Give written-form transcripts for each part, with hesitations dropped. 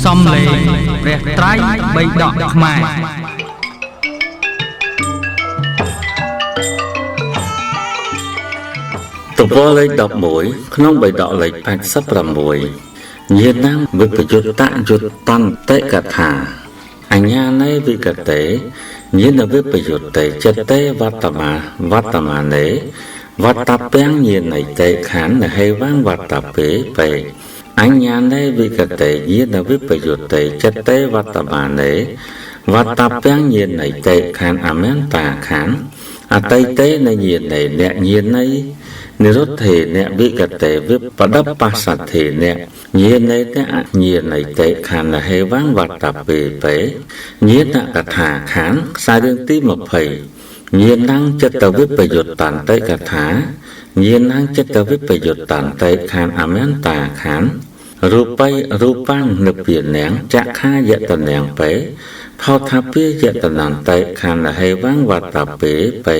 សំលេងព្រះត្រៃបិដកខ្មែរ ទំព័រលេខ11ក្នុងបិដកលេខ86ញាណងវិបយុត្តយុត្តន្តិកថាអញ្ញាណេវិកតេញាណវិបយុត្តេចិត្តេវត្តមាវត្តមានេវត្តពាំងញាណៃតេខណ្ឌហេវੰវត្តពេបេអញ្ញាណេវិកតេញាណវិបយុត្តេចិត្តេវត្តមានេវត្តពាំងញាណៃតេខណ្ឌអមន្តាខណ្ឌអតីតេនញាណេអ្នកញាណៃនិរុទ្ធេអ្នកវិកតេវិបដបស្សទ្ធេអ្នកញាណេតអញាណៃតេខណ្ឌហេវੰវត្តពេបេញាណកថាខណ្ឌខ្សែរឿងទី20ញាណងចិត្តវិបយុត្តន្តិកថាញាណងចិត្តវិបយុត្តន្តិខណ្ឌអមន្តាខណ្ឌរូបិរូបាំងនិព្វានាងចក្ខាយតនាងបេផោថាពាយតនន្តិខណ្ឌហេវੰវត្តពេបេ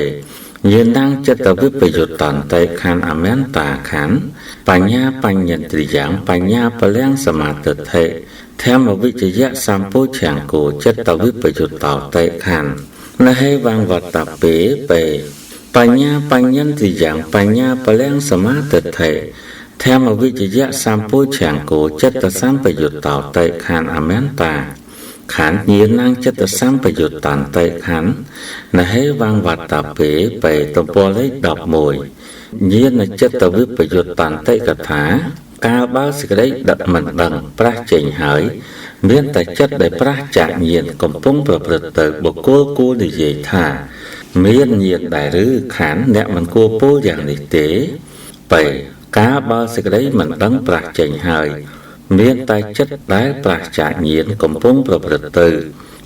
ញាណងចិត្តវិបយុត្តន្តិខណ្ឌអមន្តាខណ្ឌបញ្ញាបញ្ញន្ទ្រិយ៉ាងបញ្ញាពលំសមាទិដ្ឋិធម្មវិជ្ជយៈសម្ពុឆង្គោចិត្តវិបយុត្តោតិខណ្ឌនហេវੰវត្តពេបេបញ្ញាបញ្ញន្ទ្រិយ៉ាងបញ្ញាពលំសមាទិដ្ឋិធម្មវិជ្ជយៈសម្ពុឆង្គោចិត្តសម្បយុត្តោតិខណ្ឌអមន្តាខណ្ឌញាណងចិត្តសម្បយុត្តន្តិខណ្ឌនហេវੰវត្តពេបេទំព័រលេខ11ញាណចិត្តវិបយុត្តន្តិកថាកាលបើសេចក្តីដឹកមិនដឹងប្រះចេញហើយមានតែចិត្តដែលប្រះចាកញាណកំពុងប្រព្រឹត្តទៅបុគ្គលគួរនិយាយថាមានញាណដែរឬខណ្ឌអ្នកមិនគួរពោលយ៉ាងនេះទេបេកាលបើសេចក្តីមិនដឹងប្រះចេញហើយមានតែចិត្តដែលប្រះចាកញាណកំពុងប្រព្រឹត្តទៅ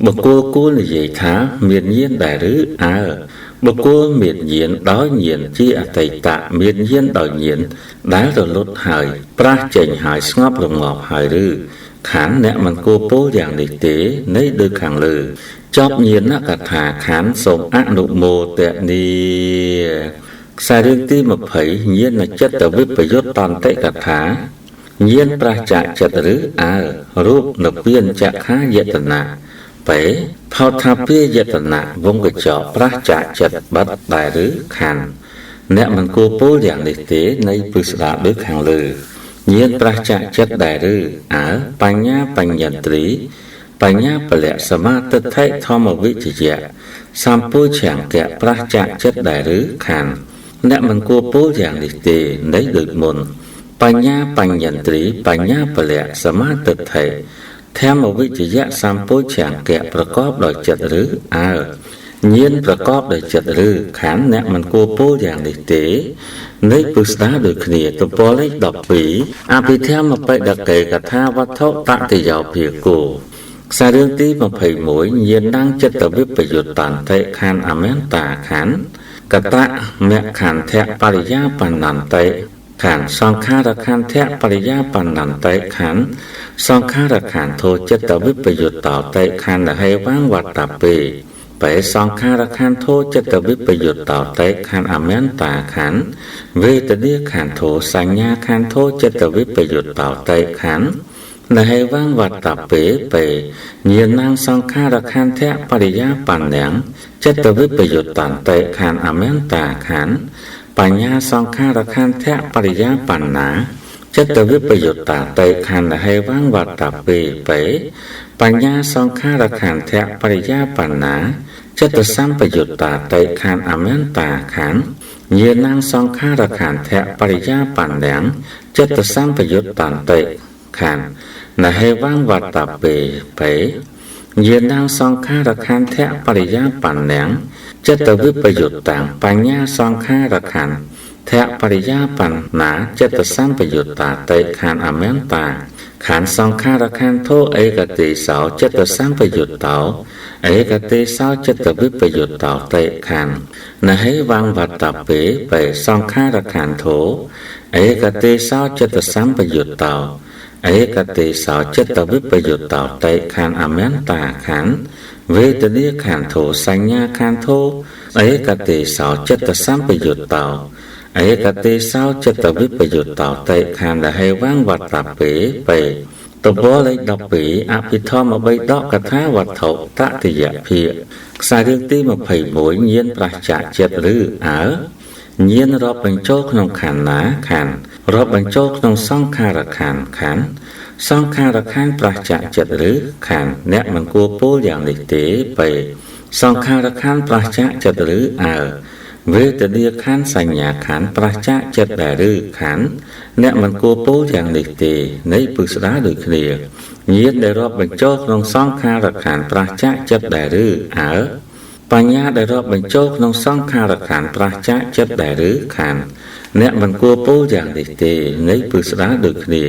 បុគ្គលគួរនិយាយថាមានញាណដែរឬអើបុគ្គលមានញាណដោយញាណជាអតីតមានញាណដោយញាណដែលរលត់ហើយប្រះចេញហើយស្ងប់រងាប់ហើយឬខណ្ឌអ្នកមិនគួរពោលយ៉ាងនេះទេនៃដូចខាងលើចប់ញាណកថាខណ្ឌសូមអនុមោទនាខ្សែរឿងទី20ញាណចិត្តវិបយុត្តន្តិកថាញាណប្រះចាកចិត្តឬអើរូបនិព្វានចក្ខាយតនៈបេផោថាពាយតនៈវងកញ្ចក់ប្រះចាកចិត្តបាត់ដែរឬខណ្ឌអ្នកមិនគួរពោលយ៉ាងនេះទេនៃពិស្ដារដូចខាងលើញាណប្រះចាកចិត្តដែរឬអើបញ្ញាបញ្ញន្ទ្រីបញ្ញាពលៈសមាទិដ្ឋិធម្មវិជ្ជយៈសម្ពុឆង្គៈប្រះចាកចិត្តដែរឬខណ្ឌអ្នកមិនគួរពោលយ៉ាងនេះទេនៃដូចមុនបញ្ញាបញ្ញន្ទ្រីបញ្ញាពលៈសមាទិដ្ឋិធម្មវិជ្ជយៈសម្ពុឆង្គៈប្រកបដោយចិត្តឬអើញាណប្រកបដោយចិត្តឬខណ្ឌអ្នកមិនគួរពោលយ៉ាងនេះទេនៃពុស្ដាដូចគ្នាទំព័រលេខ12អភិធម្មបិដកេកថាវត្ថុតតិយោភាគោខ្សែរឿងទី21ញាណងចិត្តវិបយុត្តន្តិខណ្ឌអមន្តាខណ្ឌកតមខន្ធៈបរិយាបណ្ណន្តិខណ្ឌសង្ខារខន្ធៈបរិយាបណ្ណន្តិខណ្ឌសង្ខារខន្ធធោចិត្តវិបយុត្តោតិខណ្ឌហេវੰវត្តពេបេសង្ខារខន្ធធោចិត្តវិបយុត្តោតិខណ្ឌអមន្តាខណ្ឌវេទនាខន្ធធោសញ្ញាខន្ធធោចិត្តវិបយុត្តោតិខណ្ឌនហេវੰវត្តពេបេញាណងសង្ខារខន្ធៈបរិយាបណ្ណំចិត្តវិបយុត្តន្តិខណ្ឌអមន្តាខណ្ឌបញ្ញាសង្ខារខន្ធៈបរិយាបណ្ណាចិត្តវិបយុត្តាតិខណ្ឌហេវੰវត្តពេបេបញ្ញាសង្ខារខន្ធៈបរិយាបណ្ណាចិត្តសម្បយុត្តាតិខណ្ឌអមន្តាខណ្ឌញាណងសង្ខារខន្ធៈបរិយាបណ្ណំចិត្តសម្បយុត្តន្តិខណ្ឌនហេវੰវត្តពេបេញាណងសង្ខារខន្ធៈបរិយាបណ្ណំចិត្តវិបយុត្តាំបញ្ញាសង្ខារខន្ធៈបរិយាបណ្ណាចិត្តសម្បយុត្តាតិខណ្ឌអមន្តាខណ្ឌសង្ខារខន្ធធោឯកទេសោចិត្តសម្បយុត្តោឯកទេសោចិត្តវិបយុត្តោតិខណ្ឌនហេវੰវត្តពេបេសង្ខារខន្ធធោឯកទេសោចិត្តសម្បយុត្តោឯកទេសោចិត្តវិបយុត្តោតិខណ្ឌអមន្តាខណ្ឌវេទនាខន្ធធោសញ្ញាខន្ធធោឯកទេសោចិត្តសម្បយុត្តោឯកទេសោចិត្តវិបយុត្តោតិខណ្ឌហេវੰវត្តពេបេ ទំព័រលេខ12អភិធម្មបិដកកថាវត្ថុតតិយភាគខ្សែរឿងទី21ញាណប្រឆាចចិត្តឬអើញាណរាប់បញ្ចូលក្នុងខណ្ឌណាខណ្ឌរាប់បញ្ចូលក្នុងសង្ខារខណ្ឌខណ្ឌសង្ខារខណ្ឌប្រឆាចចិត្តឬខណ្ឌអ្នកមិនគួរពោលយ៉ាងនេះទេពេសង្ខារខណ្ឌប្រឆាចចិត្តឬអើវេទនាខណ្ឌសញ្ញាខណ្ឌប្រឆាចចិត្តដែរឬខណ្ឌអ្នកមិនគួរពោលយ៉ាងនេះទេនៃពឹស្ដាដូចគ្នាញាណដែលរាប់បញ្ចូលក្នុងសង្ខារខណ្ឌប្រឆាចចិត្តដែរឬអើបញ្ញាដែលរាប់បញ្ចូលក្នុងសង្ខារខណ្ឌប្រឆាចចិត្តដែរឬខណ្ឌអ្នកមិនគួរពោលយ៉ាងនេះទេនៃពឹស្ដាដូចគ្នា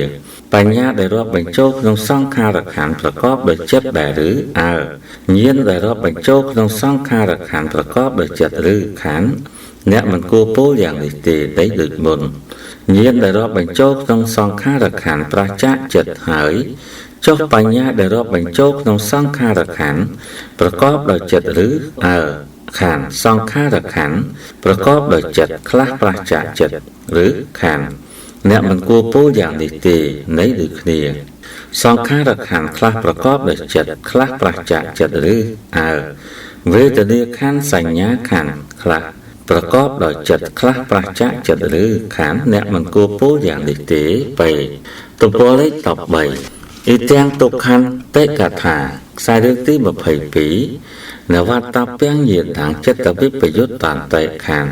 បញ្ញាដែលរាប់បញ្ចូលក្នុងសង្ខារខណ្ឌប្រកបដោយចិត្តដែរឬអើញាណដែលរាប់បញ្ចូលក្នុងសង្ខារខណ្ឌប្រកបដោយចិត្តឬខណ្ឌអ្នកមិនគួរពោលយ៉ាងនេះទេតែដូចមុនញាណដែលរាប់បញ្ចូលក្នុងសង្ខារខណ្ឌប្រឆាចចិត្តហើយចុះបញ្ញាដែលរាប់បញ្ចូលក្នុងសង្ខារខណ្ឌប្រកបដោយចិត្តឬអើខណ្ឌសង្ខារខណ្ឌប្រកបដោយចិត្តខ្លះប្រឆាចចិត្តឬខណ្ឌអ្នកមិនគួរពោលយ៉ាងនេះទេនៃដូចគ្នាសង្ខារខណ្ឌខ្លះប្រកបដោយចិត្តខ្លះប្រឆាចចិត្តឬអើវេទនាខណ្ឌសញ្ញាខណ្ឌខ្លះប្រកបដោយចិត្តខ្លះប្រឆាចចិត្តឬខណ្ឌអ្នកមិនគួរពោលយ៉ាងនេះទេពេទំព័រលេខ13អ៊ីទាំងទុក្ខន្តិកថាខ្សែរឿងទី22នវត្តពាំងញាតាំងចិត្តវិបយុត្តន្តិខណ្ឌ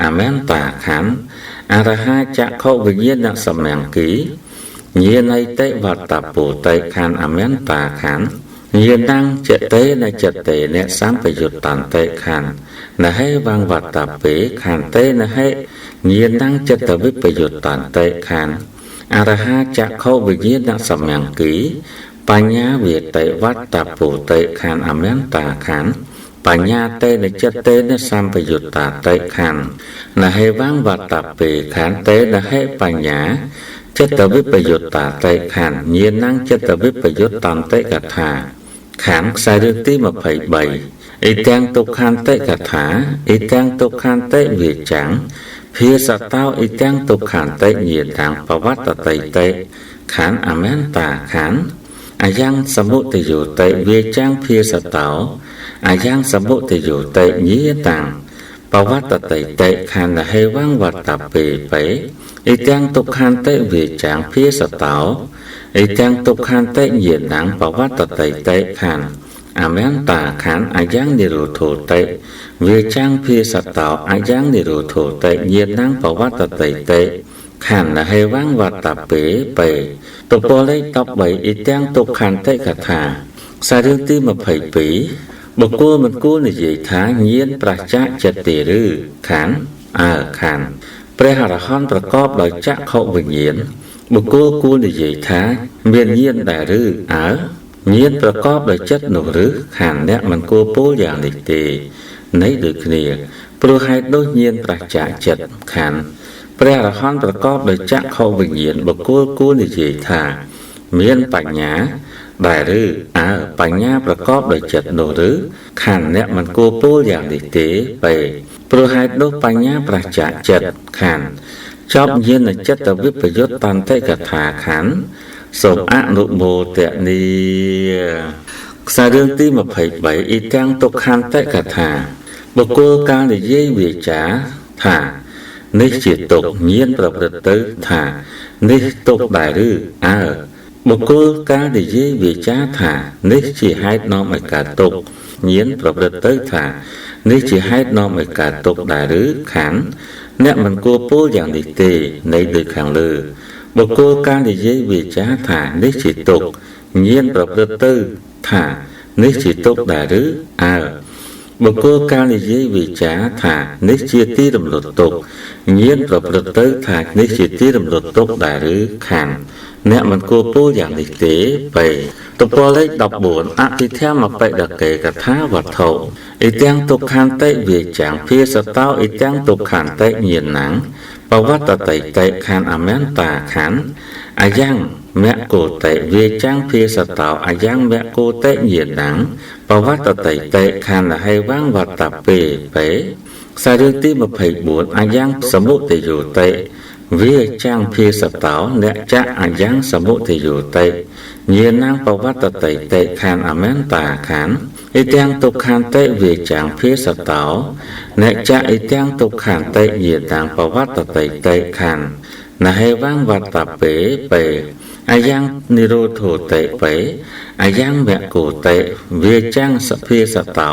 អមន្តាខណ្ឌអរហាចក្ខុវិញ្ញាណសមង្គីញាណៃតិវត្តពុតិខណ្ឌអមន្តាខណ្ឌញាណੰចិត្តេនចិត្តេនសម្បយុត្តន្តិខណ្ឌនហេវងវត្តពេខន្តិនហេញាណੰចិត្តវិបយុត្តន្តិខណ្ឌអរហាចក្ខុវិញ្ញាណសមង្គីបញ្ញាវិតិវត្តពុតិខណ្ឌអមន្តាខណ្ឌបញ្ញាតេនចិត្តតេនសម្បយុត្តាតិខណ្ឌនហេវងវត្តពេខន្តិនហេបញ្ញាចិត្តវិបយុត្តាតិខណ្ឌញាណੰចិត្តវិបយុត្តន្តិកថាខណ្ឌខ្សែរឿងទី23អ៊ីទាំងទុក្ខន្តិកថាអ៊ីទាំងទុក្ខន្តិវាចាំងភាសតោអ៊ីទាំងទុក្ខន្តិញាតាំងបវត្តតិតិខណ្ឌអមន្តាខណ្ឌអាយ៉ាងសមុទយោតិវាចាំងភាសតោអាយ៉ាងសមុទយោតិញាតាំងបវត្តតិតិខណ្ឌហេវងវត្តពេពេអ៊ីទាំងទុក្ខន្តិវាចាំងភាសតោអ៊ីទាំងទុក្ខន្តិញាតាំងបវត្តតិតិខណ្ឌអមន្តាខណ្ឌអាយ៉ាងនិរោធោតិវាចាំងភាសតោអាយ៉ាងនិរោធោតិញាតាំងបវត្តតិតិខណ្ឌហេវងវត្តពេពេទំព័រលេខ13អ៊ីទាំងទុក្ខន្តិកថាខ្សែរឿងទី22បុគ្គលមិនគួរនិយាយថាញាណប្រឆាចចិត្តទេឬខណ្ឌអើខណ្ឌព្រះអរហន្តប្រកបដោយចក្ខុវិញ្ញាណបុគ្គលគួរនិយាយថាមានញាណដែរឬអើញាណប្រកបដោយចិត្តនោះឬខណ្ឌអ្នកមិនគួរពោលយ៉ាងនេះទេនៃដូចគ្នាព្រោះហេតុដូចញាណប្រឆាចចិត្តខណ្ឌព្រះអរហន្តប្រកបដោយចក្ខុវិញ្ញាណបុគ្គលគួរនិយាយថាមានបញ្ញាដែរឬអើបញ្ញាប្រកបដោយចិត្តនោះឬខណ្ឌអ្នកមិនគួរពោលយ៉ាងនេះទេពេព្រោះហេតុនោះបញ្ញាប្រឆាចចិត្តខណ្ឌចប់ញាណចិត្តវិបយុត្តន្តិកថាខណ្ឌសូមអនុមោទនាខ្សែរឿងទី23អ៊ីទាំងទុក្ខន្តិកថាបុគ្គលកាលនិយាយវាចាថានេះជាទុក្ខញាណប្រព្រឹត្តទៅថានេះទុក្ខដែរឬអើបុគ្គលកាលនិយាយវាចាថានេះជាហេតុនាំឲ្យកើតទុក្ខញាណប្រព្រឹត្តទៅថានេះជាហេតុនាំឲ្យកើតទុក្ខដែរឬខណ្ឌអ្នកមិនគួរពោលយ៉ាងនេះទេនៃដូចខាងលើបុគ្គលកាលនិយាយវាចាថានេះជាទុក្ខញាណប្រព្រឹត្តទៅថានេះជាទុក្ខដែរឬអើបុគ្គលកាលនិយាយវាចាថានេះជាទីរំលត់ទុក្ខញាណប្រព្រឹត្តទៅថានេះជាទីរំលត់ទុក្ខដែរឬខណ្ឌអ្នកមិនគួរពោលយ៉ាងនេះទេពេទំព័រលេខ14អភិធម្មបិដកេកថាវត្ថុអ៊ីទាំងទុក្ខន្តិវាចាំងភាសតោអ៊ីទាំងទុក្ខន្តិញាណੰបវត្តតិតិខណ្ឌអមន្តាខណ្ឌអាយ៉ាងមគ្គោតិវាចាំងភាសតោអាយ៉ាងមគ្គោតិញាណੰបវត្តតិតិខណ្ឌហេវងវត្តពេពេខ្សែរឿងទី24អាយ៉ាងសមុទយោតិ វាចាំងភាសតោអ្នកចៈអយ៉ាងសមុទយោតិញាណាងបវត្តតិតិខានអមន្តាខានអិទាំងទុក្ខន្តិវាចាំងភាសតោអ្នកចៈអិទាំងទុក្ខន្តិញាតាំងបវត្តតិតិខាននហេវងវត្តពេពេអយ៉ាងនិរោធោតិពេអយ៉ាងវកោតិវាចាំងសភាសតោ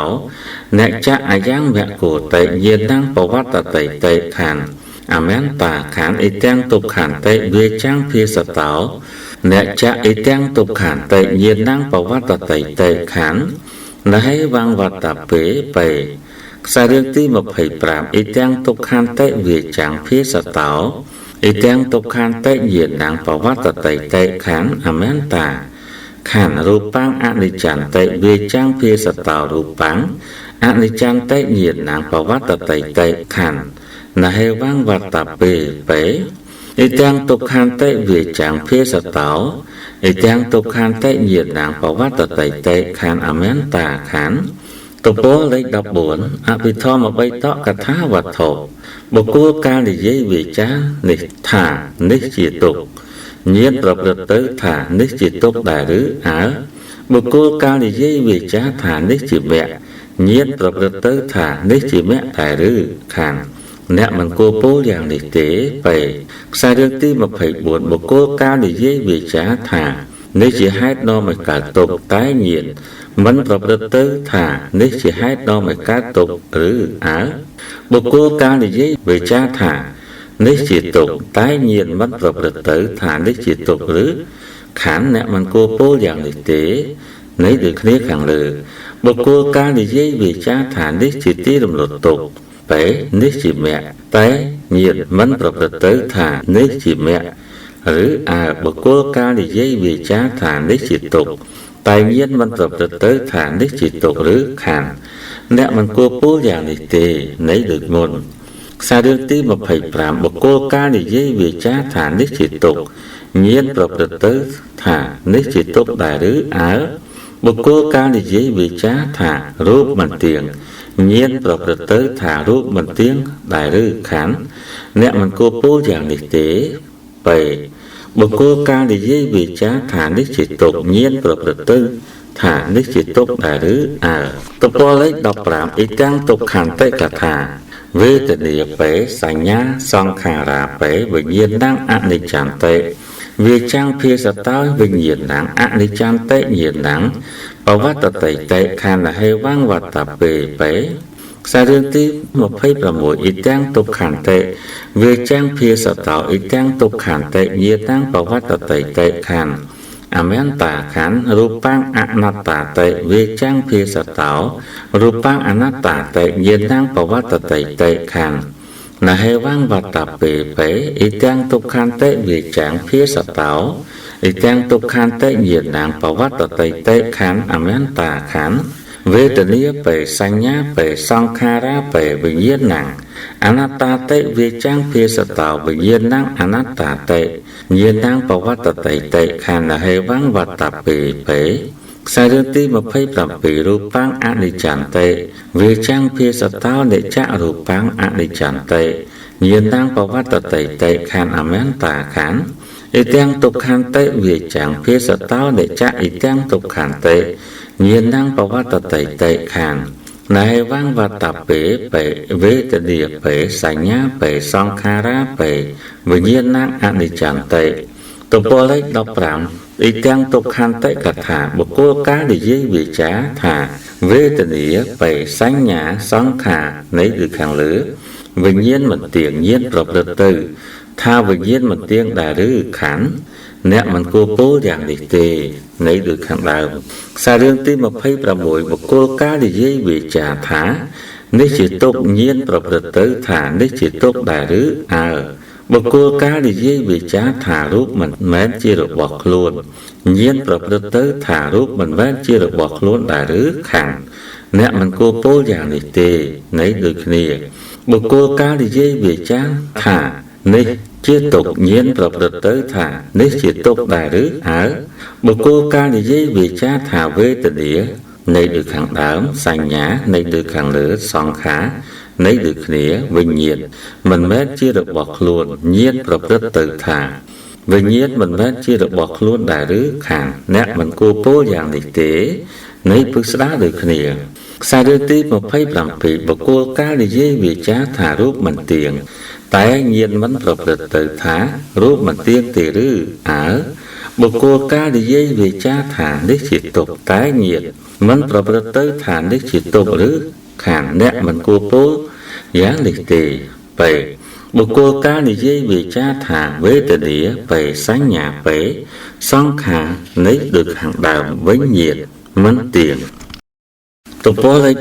អ្នកចៈអយ៉ាងវកោតិញាតាំងបវត្តតិតិខានអមន្តាខានអិទាំងទុក្ខន្តិវាចាំងភាសតោអ្នកចៈអិទាំងទុក្ខន្តិញាតាំងបវត្តតិតិខាននហេវងវត្តពេពេខ្សែរឿងទី25អិទាំងទុក្ខន្តិវាចាំងភាសតោអិទាំងទុក្ខន្តិញាតាំងបវត្តតិតិខានអមន្តាខានរូបាំងអនិច្ចន្តិវាចាំងភាសតោរូបាំងអនិច្ចន្តិញាតាំងបវត្តតិតិខាននហេវងវត្តពេពេអិទាំងទុក្ខន្តិវាចាំងភាសតោអិទាំងទុក្ខន្តិញាតាំងបវត្តតិតិខានអមន្តាខានទំព័រលេខ14អភិធម្មបិដកកថាវត្ថុបុគ្គលកាលនិយាយវាចានេះថានេះជាទុក្ខញាតិប្រព្រឹត្តទៅថានេះជាទុក្ខដែរឬអើបុគ្គលកាលនិយាយវាចាថានេះជាមគ្គញាតិប្រព្រឹត្តទៅថានេះជាមគ្គដែរឬខានអ្នកមិនគួរពោលយ៉ាងនេះទេពេខ្សែរឿងទី24បុគ្គលកាលនិយាយវាចាថានេះជាហេតុនាំឲ្យកើតទុក្ខតែញាតិមិនប្រព្រឹត្តទៅថានេះជាហេតុនាំឲ្យកើតទុក្ខឬអើបុគ្គលកាលនិយាយវាចាថានេះជាទុក្ខតែញាតិមិនប្រព្រឹត្តទៅថានេះជាទុក្ខឬខានអ្នកមិនគួរពោលយ៉ាងនេះទេនេះដូចគ្នាខាងលើបុគ្គលកាលនិយាយវាចាថានេះជាទីរំលត់ទុក្ខបែនេះជាមគ្គតែញាតិមិនប្រព្រឹត្តទៅថានេះជាមគ្គឬអើបុគ្គលកាលនិយាយវាចាថានេះជាទុក្ខតែញាតិមិនប្រព្រឹត្តទៅថានេះជាទុក្ខឬខានអ្នកមិនគួរពោលយ៉ាងនេះទេនៃដូចមុនខ្សែរឿងទី25បុគ្គលកាលនិយាយវាចាថានេះជាទុក្ខញាតិប្រព្រឹត្តទៅថានេះជាទុក្ខដែរឬអើបុគ្គលកាលនិយាយវាចាថារូបមិនទៀងញាតិប្រព្រឹត្តទៅថារូបមិនទៀងដែរឬខានអ្នកមិនគួរពោលយ៉ាងនេះទេពេបុគ្គលកាលនិយាយវាចាថានេះជាទុក្ខញាតិប្រព្រឹត្តទៅថានេះជាទុក្ខដែរឬអើទំព័រលេខ15អិទាំងទុក្ខន្តិកថាវេទនាបេសញ្ញាសង្ខារាបេវិញ្ញាណអនិច្ចន្តិវាចាំងភាសតោវិញ្ញាណអនិច្ចន្តិញាណងបវត្តតិតិខានហេវងវត្តពេពេខ្សែរឿងទី26អិទាំងទុក្ខន្តិវាចាំងភាសតោអិទាំងទុក្ខន្តិញាតាំងបវត្តតិតិខានអមន្តាខានរូបាំងអនត្តាតិវាចាំងភាសតោរូបាំងអនត្តាតិញាតាំងបវត្តតិតិខាននហេវងវត្តពេពេអិទាំងទុក្ខន្តិវាចាំងភាសតោអិទាំងទុក្ខន្តិញាតាំងបវត្តតិតិខានអមន្តាខានវេទនាបេសញ្ញាបេសង្ខារាបេវិញ្ញាណងអនត្តាតិវាចាំងភាសតោវិញ្ញាណងអនត្តាតិញាតាំងបវត្តតិតិខានហេវងវត្តពេពេខ្សែរឿងទី27រូបាំងអនិច្ចន្តិវាចាំងភាសតោនិច្ចរូបាំងអនិច្ចន្តិញាតាំងបវត្តតិតិខានអមន្តាខានអិទាំងទុក្ខន្តិវាចាំងភាសតោនិច្ចអិទាំងទុក្ខន្តិញាតាំងបវត្តតិតិខានណៃវងវត្តពេពេវេទនាពេសញ្ញាពេសង្ខារាពេវិញ្ញាណអនិច្ចន្តិទំព័រលេខ15អិទាំងទុក្ខន្តិកថាបុគ្គលកាលនិយាយវាចាថាវេទនាពេសញ្ញាសង្ខារនៃឬខាងលើវិញ្ញាណមិនទៀងញាតិប្រព្រឹត្តទៅថាវិញ្ញាណមិនទៀងដែរឬខានអ្នកមិនគួរពោលយ៉ាងនេះទេនៃដូចខាងដើមខ្សែរឿងទី26បុគ្គលកាលនិយាយវាចាថានេះជាទុក្ខញាតិប្រព្រឹត្តទៅថានេះជាទុក្ខដែរឬអើបុគ្គលកាលនិយាយវាចាថារូបមិនមែនជារបស់ខ្លួនញាតិប្រព្រឹត្តទៅថារូបមិនមែនជារបស់ខ្លួនដែរឬខានអ្នកមិនគួរពោលយ៉ាងនេះទេនៃដូចគ្នាបុគ្គលកាលនិយាយវាចាថានេះជាទុក្ខញាណប្រព្រឹត្តទៅថានេះជាទុក្ខដែរឬអើបុគ្គលកាលនិយាយវាចាថាវេទនានៃដូចខាងដើមសញ្ញានៃដូចខាងលើសង្ខារ នៃដូចគ្នាវិញ្ញាណមិនមែនជារបស់ខ្លួនញាណប្រព្រឹត្តទៅថាវិញ្ញាណមិនមែនជារបស់ខ្លួនដែរឬខានអ្នកមិនគួរពោលយ៉ាងនេះទេនៃពឹស្ដាដូចគ្នាខ្សែរឿងទី27បុគ្គលកាលនិយាយវាចាថារូបមិនទៀងតែញាណមិនប្រព្រឹត្តទៅថារូបមិនទៀងទេឬអើបុគ្គលកាលនិយាយវាចាថានេះជាទុក្ខតែញាណមិនប្រព្រឹត្តទៅថានេះជាទុក្ខឬខានអ្នកមិនគួរពោលយ៉ាងនេះទេបេបុគ្គលកាលនិយាយវាចាថាវេទនាបេសញ្ញាបេសង្ខារនៃដូចខាងដើមវិញ្ញាណមិនទៀងទំព័រលេខ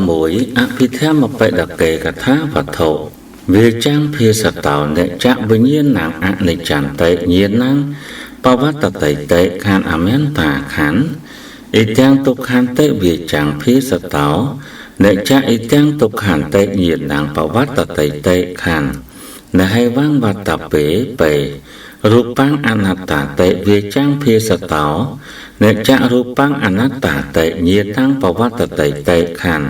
16អភិធម្មបិដកេកថាវត្ថុវាចាំងភាសតោអ្នកចវិញ្ញាណអនិច្ចន្តិញាណងបវត្តតិតិខានអមន្តាខានអ៊ីទាំងទុក្ខន្តិវាចាំងភាសតោអ្នកចអ៊ីទាំងទុក្ខន្តិញាណងបវត្តតិតិខាននហេវងវត្តពេបេរូបាំងអនត្តាតិវាចាំងភាសតោអ្នកចរូបាំងអនត្តាតិញាតាំងបវត្តតិតិខាន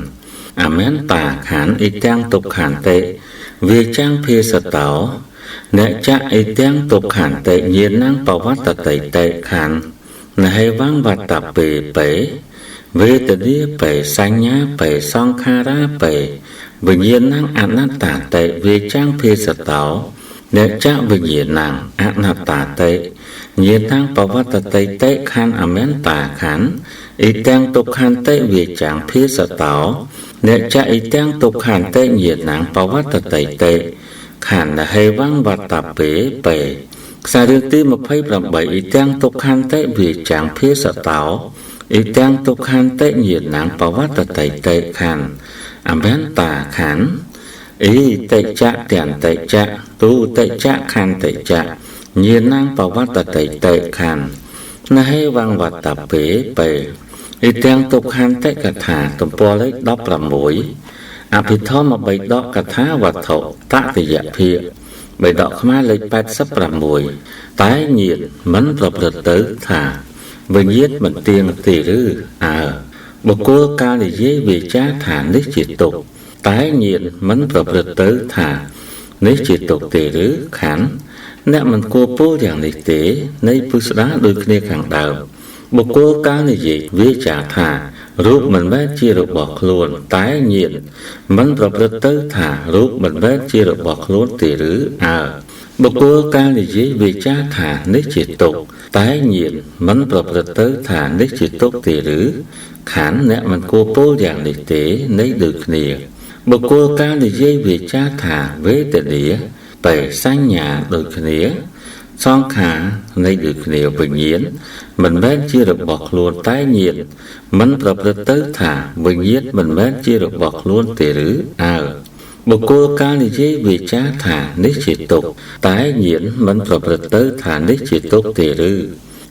អមន្តាខានអ៊ីទាំងទុក្ខន្តិវាចាំងភាសតោអ្នកចអ៊ីទាំងទុក្ខន្តិញាណងបវត្តតិតិខាននហេវងវត្តពេបេវេទនាបេសញ្ញាបេសង្ខារាបេវិញ្ញាណងអនត្តាតិវាចាំងភាសតោអ្នកចវិញ្ញាណងអនត្តាតិញាតាំងបវត្តតិតិខានអមន្តាខានអ៊ីទាំងទុក្ខន្តិវាចាំងភាសតោអ្នកចអ៊ីទាំងទុក្ខន្តិញាណងបវត្តតិតិខានហេវងវត្តពេបេខ្សែរឿងទី28អ៊ីទាំងទុក្ខន្តិវាចាំងភាសតោអ៊ីទាំងទុក្ខន្តិញាណងបវត្តតិតិខានអមន្តាខានអ៊ីតិចៈទាំងតិចៈទូតិចៈខន្តិចៈញាណងបវត្តតិតិខាននហេវងវត្តពេបេអ៊ីទាំងទុក្ខន្តិកថាទំព័រលេខ16អភិធម្មបិដកកថាវត្ថុតតិយភាគបិដកខ្មែរលេខ86តែញាណមិនប្រព្រឹត្តទៅថាវិញ្ញាណមិនទៀងទេឬអើបុគ្គលកាលនិយាយវាចាថានេះជាទុក្ខតែញាណមិនប្រព្រឹត្តទៅថានេះជាទុក្ខទេឬខានអ្នកមិនគួរពោលយ៉ាងនេះទេនៃពុស្ដាដូចគ្នាខាងដើមបុគ្គលកាលនិយាយវាចាថារូបមិនមែនជារបស់ខ្លួនតែញាណមិនប្រព្រឹត្តទៅថារូបមិនមែនជារបស់ខ្លួនទេឬអើបុគ្គលកាលនិយាយវាចាថានេះជាទុក្ខតែញាណមិនប្រព្រឹត្តទៅថានេះជាទុក្ខទេឬខានអ្នកមិនគួរពោលយ៉ាងនេះទេនៃដូចគ្នាបុគ្គលកាលនិយាយវាចាថាវេទនាបេសញ្ញាដូចគ្នាសង្ខារនៃដូចគ្នាវិញ្ញាណមិនមែនជារបស់ខ្លួនតែញាណមិនប្រព្រឹត្តទៅថាវិញ្ញាណមិនមែនជារបស់ខ្លួនទេឬអើបុគ្គលកាលនិយាយវាចាថានេះជាទុក្ខតែញាណមិនប្រព្រឹត្តទៅថានេះជាទុក្ខទេឬ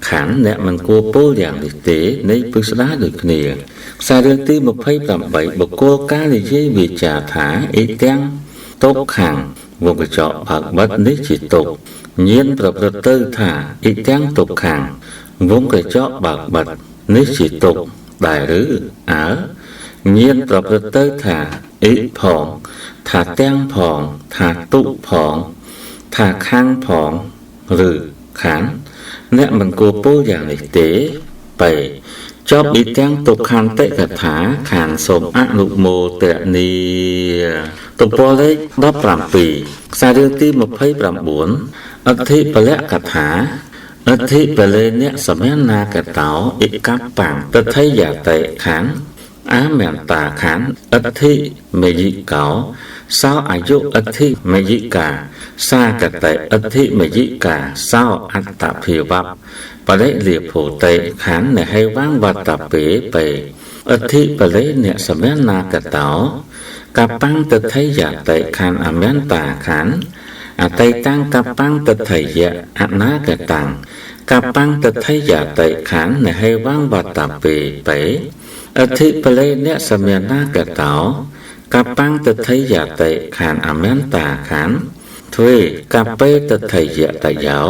ខានអ្នកមិនគួរពោលយ៉ាងនេះទេនៃពឹស្ដាដូចគ្នាខ្សែរឿងទី28បុគ្គលកាលនិយាយវាចាថាអ៊ីទាំងទុក្ខំវងកញ្ចក់បើកបិទនេះជាទុក្ខញាណប្រព្រឹត្តទៅថាអ៊ីទាំងទុក្ខំវងកញ្ចក់បើកបិទនេះជាទុក្ខដែរឬអើញាណប្រព្រឹត្តទៅថាអ៊ីផងថាទាំងផងថាទុផងថាខាងផងឬខានអ្នកមិនគួរពោលយ៉ាងនេះទេបេចប់អ៊ីទាំងទុក្ខន្តិកថាខានសូមអនុមោទនាទំព័រលេខ17ខ្សែរឿងទី29អធិពលកថាអធិពលេនសមនាកតោអិកបាំងតថយតិខានអាមន្តាខានអធិមយិកោសោអាយុអធិមយិកាសាកតិអធិមយិកាសោអត្តភាវៈបរិលាភោតិខាននហេវងវត្តពេបេអធិពលេនសមនាកតោកបាំងតថយតិខានអមន្តាខានអតីតាំងកបាំងតថយៈអនាគតាំងកបាំងតថយតិខាននហេវងវត្តពេបេអធិពលេនសមនាកតោកបាំងតថយតិខានអមន្តាខានទ្វេកបេតថយតយោ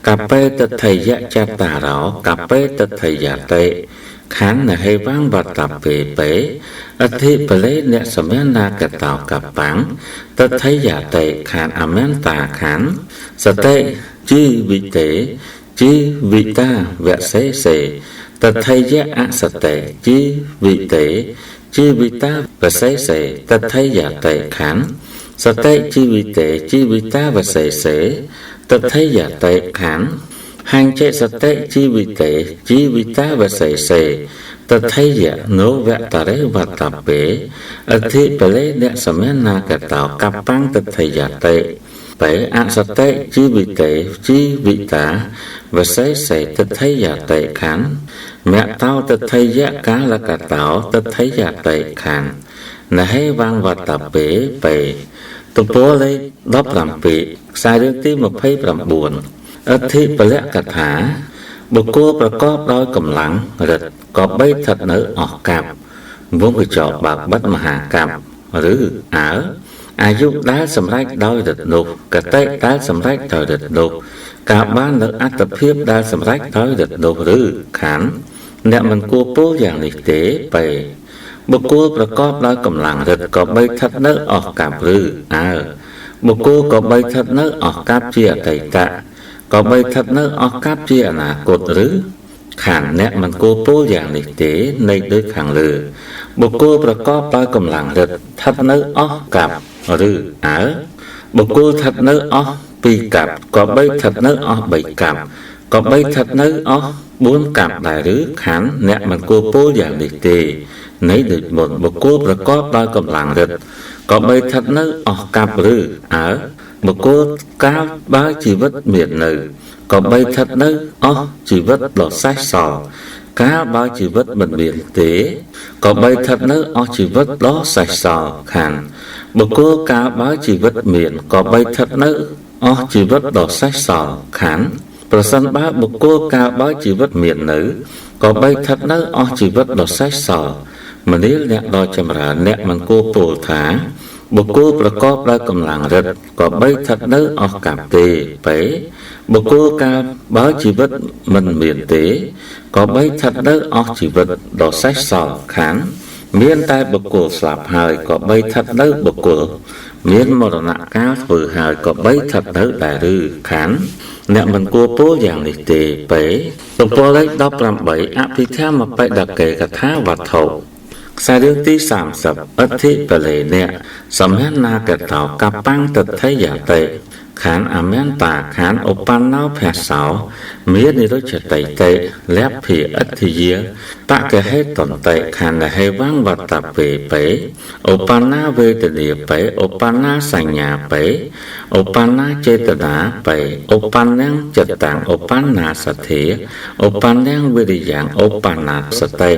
កបេតថយចតារោកបេតថយតិ ខណ្ឌហេវងវតពេពេអធិបលេនសមនាកតោកបាំងតថយតិខណ្ឌអមន្តាខណ្ឌសតិជីវិតេជីវិតាវសេសេតថយអសតិជីវិតេជីវិតាវសេសេតថយតិខណ្ឌសតិជីវិតេជីវិតាវសេសេតថយតិខណ្ឌហញ្ចេសតិជីវិតេជីវិតាវសេសេតថយនោវតរេវតពេអធិបលេនសមនាកតោកបាំងតថយតិបេអសតិជីវិតេជីវិតាវសេសេតថយតិខណ្ឌមតោតថយកាលកតោតថយតិខណ្ឌនហេវងវតពេពេទំព័រលេខ17ខ្សែរឿងទី29អធិពលកថាបុគ្គលប្រកបដោយកម្លាំងរិទ្ធក៏បីស្ថិតនៅអស់កັບវងកញ្ចក់បើកបិទមហាកັບឬអើអាយុដែលសម្រេចដោយរិទ្ធនោះកតិដែលសម្រេចដោយរិទ្ធនោះការបាននៅអត្តភាពដែលសម្រេចដោយរិទ្ធនោះឬខណ្ឌអ្នកមិនគួរពោលយ៉ាងនេះទេពេបុគ្គលប្រកបដោយកម្លាំងរិទ្ធក៏បីស្ថិតនៅអស់កັບឬអើបុគ្គលក៏បីស្ថិតនៅអស់កັບជាអតីតក៏បីស្ថិតនៅអស់កັບជាអនាគតឬខាងអ្នកមិនគួរពោលយ៉ាងនេះទេនៃដូចខាងលើបុគ្គលប្រកបដោយកម្លាំងរិទ្ធស្ថិតនៅអស់កັບឬអើបុគ្គលស្ថិតនៅអស់2កັບក៏បីស្ថិតនៅអស់3កັບក៏បីស្ថិតនៅអស់4កັບដែរឬខាងអ្នកមិនគួរពោលយ៉ាងនេះទេនៃដូចមុនបុគ្គលប្រកបដោយកម្លាំងរិទ្ធក៏បីស្ថិតនៅអស់កັບឬអើបុគ្គលកាលបើជីវិតមាននៅក៏បីស្ថិតនៅអស់ជីវិតដ៏សេសសល់កាលបើជីវិតមិនមានទេក៏បីស្ថិតនៅអស់ជីវិតដ៏សេសសល់ខាងបុគ្គលកាលបើជីវិតមានក៏បីស្ថិតនៅអស់ជីវិតដ៏សេសសល់ខាងប្រសិនបើបុគ្គលកាលបើជីវិតមាននៅក៏បីស្ថិតនៅអស់ជីវិតដ៏សេសសល់មនាលអ្នកដ៏ចម្រើនអ្នកមិនគួរពោលថាបុគ្គលប្រកបដោយកម្លាំងរិទ្ធក៏បីស្ថិតនៅអស់កັບទេពេបុគ្គលកាលបើជីវិតមិនមានទេក៏បីស្ថិតនៅអស់ជីវិតដ៏សេសសល់ខាងមានតែបុគ្គលស្លាប់ហើយក៏បីស្ថិតនៅបុគ្គលមានមរណកាលធ្វើហើយក៏បីស្ថិតនៅដែរឬខាងអ្នកមិនគួរពោលយ៉ាងនេះទេពេទំព័រលេខ18អភិធម្មបិដកេកថាវត្ថុខ្សែរឿងទី30អធិបលេនៈសមនាកតោកបាំងតថយតិខានអមន្តាខានឧបណ្ណោភាសោមាននិរុចតិតិលភិអធិយាបកហេតន្តិខានហេវងវតពេពេឧបណ្ណាវេទនាពេឧបណ្ណាសញ្ញាពេឧបណ្ណាចេតនាពេឧបណ្ណចិត្តតាំងឧបណ្ណាសទ្ធាឧបណ្ណវិរិយ៉ាងឧបណ្ណាសតិ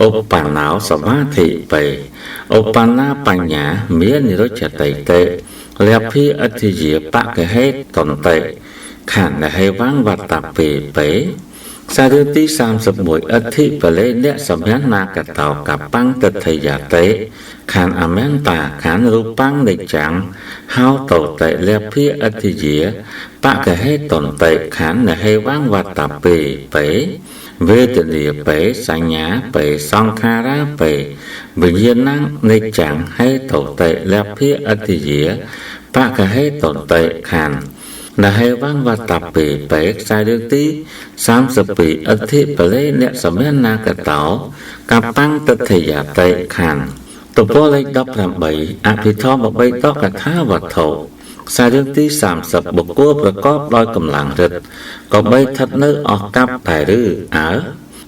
ឧបណ្ណោសមាធិពេឧបណ្ណាបញ្ញាមាននិរុចតិតិលភិអធិយាបកហេតន្តិខណ្ឌហេវងវតពេពេខ្សែរឿងទី31អធិបលេនសមនាកតោកបាំងតថយតិខណ្ឌអមន្តាខណ្ឌរូបាំងនិចាំងហោតោតិលភិអធិយាបកហេតន្តិខណ្ឌហេវងវតពេពេវេទនាពេសញ្ញាពេសង្ខារាពេវិញ្ញាណនិចាំងហេតុតិលភិអធិយាបកហេតន្តិខណ្ឌនហេវងវតពេពេខ្សែរឿងទី32អធិបលេនសមនាកតោកបាំងតថយតិខណ្ឌទំព័រលេខ18អភិធម្មបិដកកថាវត្ថុខ្សែរឿងទី30បុគ្គលប្រកបដោយកម្លាំងរិទ្ធក៏បីស្ថិតនៅអស់កັບដែរឬអើ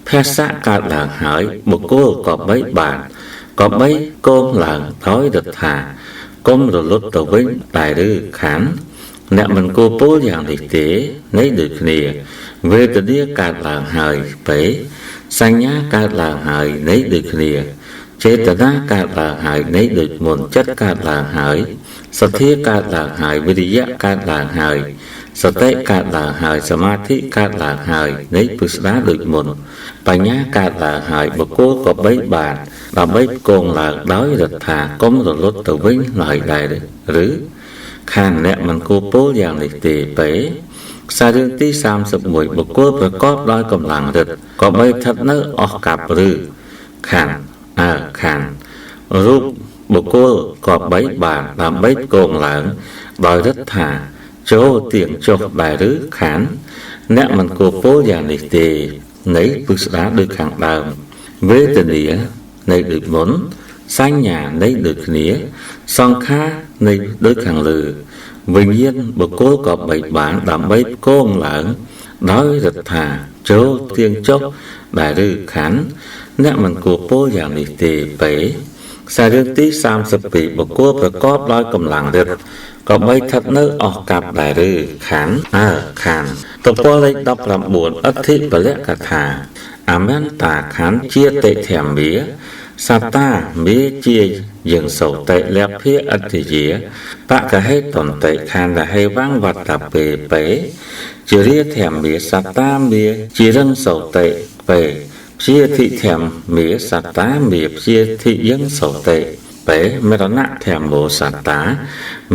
ភាសៈកើតឡើងហើយបុគ្គលក៏បីបានក៏បីកងឡើងដោយរដ្ឋាកុំរលត់ទៅវិញដែរឬខានអ្នកមិនគួរពោលយ៉ាងនេះទេនៃដូចគ្នាវេទនាកើតឡើងហើយពេសញ្ញាកើតឡើងហើយនៃដូចគ្នាចេតនាកើតឡើងហើយនៃដូចមុនចិត្តកើតឡើងហើយសទ្ធាកើតឡើងហើយវិរិយៈកើតឡើងហើយសតិកើតឡើងហើយសមាធិកើតឡើងហើយនៃពិស្ដាដូចមុនបញ្ញាកើតឡើងហើយបុគ្គលក៏បីបានដើម្បីគងឡើងដោយរដ្ឋាកុំរលត់ទៅវិញឡើយដែរឬខាងអ្នកមិនគួរពោលយ៉ាងនេះទេពេ ខ្សែរឿងទី31បុគ្គលប្រកបដោយកម្លាំងឫទ្ធិក៏បីស្ថិតនៅអស់កັບឬខណ្ឌអើខណ្ឌរូបបុគ្គលក៏បីបានដើម្បីផ្គងឡើងដោយឫទ្ធិថាចូលទៀងចុះដែរឬខណ្ឌអ្នកមិនគួរពោលយ៉ាងនេះទេនៃពិស្ដារដូចខាងដើមវេទនានៃដូចមុនសញ្ញានៃដូចគ្នាសង្ខារនៃដូចខាងលើវិញ្ញាណបុគ្គលក៏បីបានដើម្បីផ្គងឡើងដោយរដ្ឋាចូលទៀងចុះដែរឬខណ្ឌអ្នកមិនគួរពោលយ៉ាងនេះទេពេខ្សែរឿងទី32បុគ្គលប្រកបដោយកម្លាំងឫទ្ធិក៏បីស្ថិតនៅអស់កັບដែរឬខណ្ឌអើខណ្ឌទំព័រលេខ19អធិពលកថាអមន្តាខណ្ឌជាតិធម្មាសត្តាមេជាយើងសោតិលភាអធិយាបកហេតន្តិខណ្ឌហេវੰវត្តពេពេជារាធម្មាសត្តាមេជារឹងសោតិពេជាធិធម្មាសត្តាមេជាធិយឹងសោតិពេមរណៈធម្មោសត្តា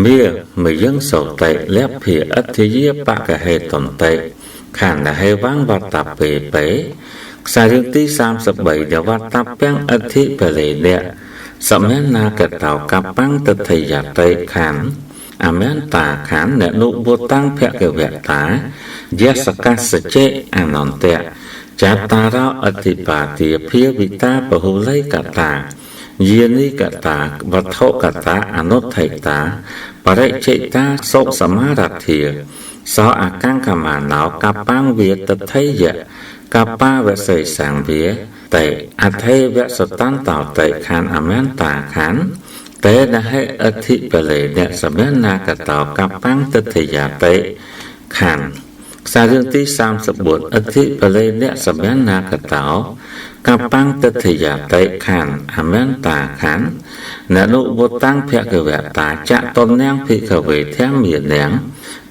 មេមយឹងសោតិលភាអធិយាបកហេតន្តិខណ្ឌហេវੰវត្តពេពេខ្សែរឿងទី33ដវត្តពាំងអធិពលេនៈសមនាកតោកបាំងទថយតិខណ្ឌអមន្តាខណ្ឌអ្នកនុបុតាំងភគវតាយសកសចេអនន្តៈចតារោអធិបាទាភាវិតាពហុល័យកតាយានិកតាវត្ថុកតាអនុថិតាបរិចេតាសុសមារដ្ឋាសោអកង្កមាណោកបាំងវាទថយៈកបាវសេសង្វាតេអធិវសតន្តោតេខណ្ឌអមន្តាខណ្ឌតេនហេអធិពលេនៈសមនាកតោកបាំងទថយតិខណ្ឌខ្សែរឿងទី34អធិពលេនៈសមនាកតោកបាំងទថយតិខណ្ឌអមន្តាខណ្ឌននុវតាំងភគវតាចតននាងភិក្ខវេធម្មានាង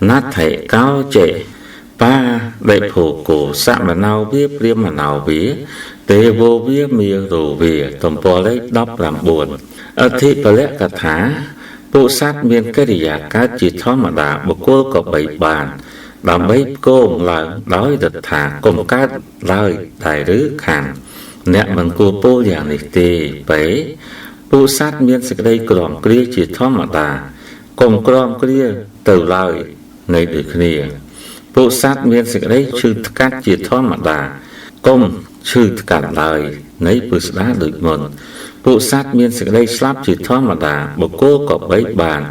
ណដ្ឋិកោចេបាដេភោគោសមណោវាព្រាមណោវាទេវោវាមេរោវាទំព័រលេខ19អធិពលកថាពួកសត្វមានកិរិយាកើតជាធម្មតាបុគ្គលក៏បីបានដើម្បីផ្គងឡើងដោយរដ្ឋាកុំកើតឡើយដែរឬខណ្ឌអ្នកមិនគួរពោលយ៉ាងនេះទេពេពួកសត្វមានសេចក្តីក្រំគ្រាជាធម្មតាកុំក្រំគ្រាទៅឡើយនៃដូចគ្នាពួកសត្វមានសេចក្តីឈឺថ្កាត់ជាធម្មតាកុំឈឺថ្កាត់ឡើយនៃពិស្ដារដូចមុនពួកសត្វមានសេចក្តីស្លាប់ជាធម្មតាបុគ្គលក៏បីបាន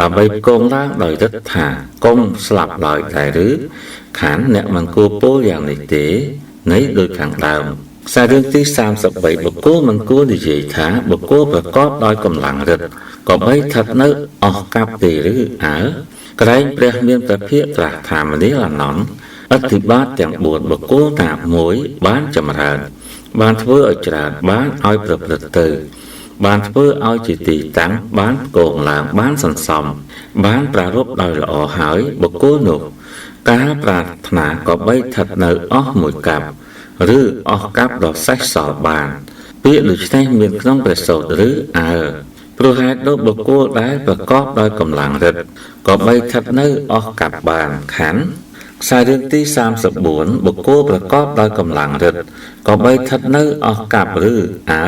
ដើម្បីផ្គងឡើងដោយរដ្ឋថាកុំស្លាប់ឡើយដែរឬខណ្ឌអ្នកមិនគួរពោលយ៉ាងនេះទេនៃដូចខាងដើមខ្សែរឿងទី33បុគ្គលមិនគួរនិយាយថាបុគ្គលប្រកបដោយកម្លាំងឫទ្ធិក៏បីស្ថិតនៅអស់កັບទេឬអើក្រែងព្រះមានព្រះភិក្ខត្រាស់ថាមនាលអនន្តអធិបាតទាំង4បុគ្គលតាមួយបានចម្រើនបានធ្វើឲ្យច្រើនបានឲ្យប្រព្រឹត្តទៅបានធ្វើឲ្យជាទីតាំងបានផ្គងឡើងបានសន្សំបានប្រារព្ធដោយល្អហើយបុគ្គលនោះការប្រាថ្នាក៏បីស្ថិតនៅអស់មួយកັບឬអស់កັບដ៏សេះសល់បានពាក្យដូច្នេះមានក្នុងព្រះសូត្រឬអើព្រោះហេតុដូចបុគ្គលដែលប្រកបដោយកម្លាំងឫទ្ធិក៏បីស្ថិតនៅអស់កັບបានខណ្ឌខ្សែរឿងទី34បុគ្គលប្រកបដោយកម្លាំងឫទ្ធិក៏បីស្ថិតនៅអស់កັບឬអើ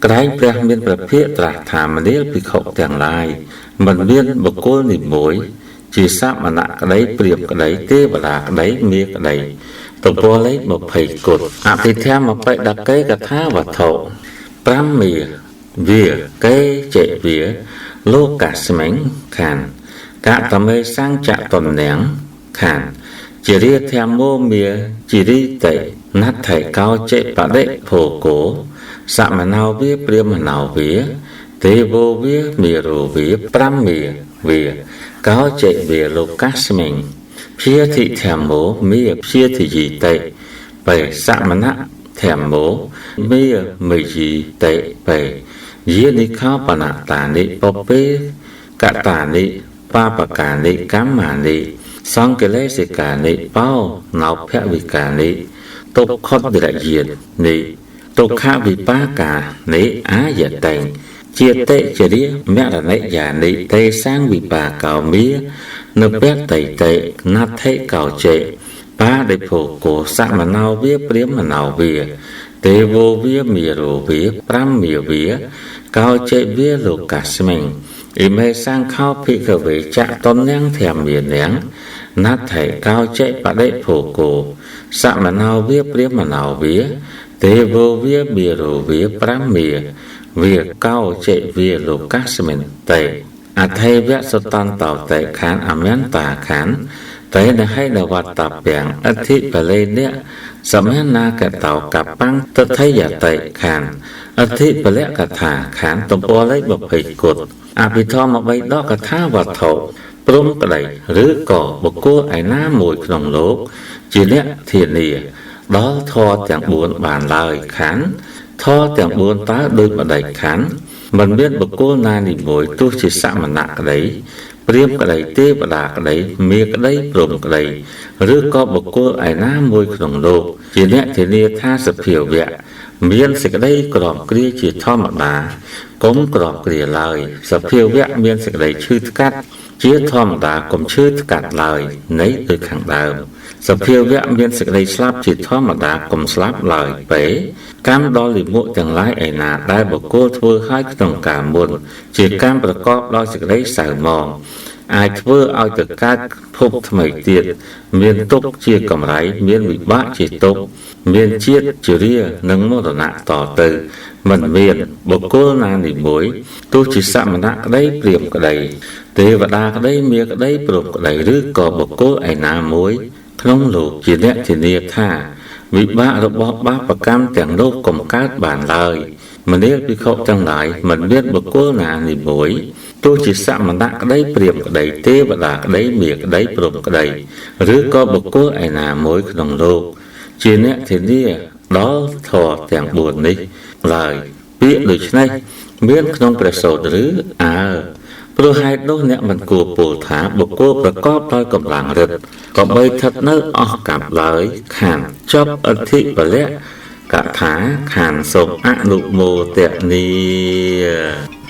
ក្រែងព្រះមានព្រះភិក្ខត្រាស់ថាមនាលភិក្ខុទាំងឡាយមិនមានបុគ្គលនីមួយជាសមណៈក្តីព្រាហ្មណ៍ក្តីទេវតាក្តីមាក្តីទំព័រលេខ20គុតអភិធម្មបិដកេកថាវត្ថុ5មាវាកេចេវាលោកស្មិញខណ្ឌកតមេសង្ចតននាងខណ្ឌជារាធម្មោមាជារីតិណដ្ឋិកោចេបដិភោគោសមណោវាព្រាមណោវាទេវោវាមេរោវា5មាវាកោចេវាលោកស្មិញភាធិធម្មោមេភាធិយិតិបេសមណៈធម្មោមេមយិតិបេយានិខោបនតានិពពេកតានិបាបកានិកម្មានិសង្កិលេសិកានិបោណោភវិកានិទុក្ខតរិយានិទុក្ខវិបាកានិអាយតេ ជាតិចរាមរណយានិទេសាងវិបាកោមានពតិតិណដ្ឋិកោចេបាដិភោគោសមណោវាព្រាមណោវាទេវោវាមេរោវាប្រាំមាវាកោចេវាលោកស្មិងអ៊ីមេសង្ខោភិក្ខវេចតនញធម្មានាងណដ្ឋិកោចេបដិភោគោសមណោវាព្រាមណោវាទេវោវាមេរោវាប្រាំមាវាកោចេវាលោកស្មិនតេអថេវៈសតន្តោតេខានអមន្តាខានតេនហេនវត្តពាំងអធិបលេនៈសមនាកតោកបាំងតថយតិខានអធិពលកថាខានទំព័រលេខ20គុតអភិធម្មបីដកកថាវត្ថុព្រំក្តីឬក៏បុគ្គលឯណាមួយក្នុងលោកជាអ្នកធានាដល់ធម៌ទាំង4បានឡើយខានធម៌ទាំង4តើដូចម្ដេចខានមិនមានបុគ្គលណានីមួយទោះជាសមណៈក្តីព្រាហ្មណ៍ក្តីទេវតាក្តីមាក្តីព្រហ្មក្តីឬក៏បុគ្គលឯណាមួយក្នុងលោកជាអ្នកធានាថាសភាវៈមានសេចក្តីក្រំគ្រាជាធម្មតាកុំក្រំគ្រាឡើយសភាវៈមានសេចក្តីឈឺថ្កាត់ជាធម្មតាកុំឈឺថ្កាត់ឡើយនៃដូចខាងដើមសភាវៈមានសេចក្តីស្លាប់ជាធម្មតាកុំស្លាប់ឡើយពេកម្មដល់លិមុទាំងឡាយឯណាដែលបុគ្គលធ្វើឲ្យក្នុងកាលមុនជាកម្មប្រកបដោយសេចក្តីសៅហ្មងអាចធ្វើឲ្យទៅកើតភពថ្មីទៀតមានទុក្ខជាកម្រៃមានវិបាកជាទុក្ខមានជាតិជរានិងមរណៈតទៅមិនមានបុគ្គលណានីមួយទោះជាសមណៈក្តីព្រាហ្មណ៍ក្តីទេវតាក្តីមាក្តីព្រហ្មក្តីឬក៏បុគ្គលឯណាមួយក្នុងលោកជាអ្នកធានាថាវិបាករបស់បាបកម្មទាំងនោះកុំកើតបានឡើយមនាលភិក្ខុទាំងឡាយមិនមានបុគ្គលណានីមួយទោះជាសមណៈក្តីព្រាហ្មណ៍ក្តីទេវតាក្តីមាក្តីព្រហ្មក្តីឬក៏បុគ្គលឯណាមួយក្នុងលោកជាអ្នកធានាដល់ធម៌ទាំង4នេះឡើយពាក្យដូចនេះមានក្នុងព្រះសូត្រឬអើព្រោះហេតុនោះអ្នកមិនគួរពោលថាបុគ្គលប្រកបដោយកម្លាំងឫទ្ធិក៏បីស្ថិតនៅអស់កັບឡើយខានចប់អធិពលៈកថាខានសូមអនុមោទនា។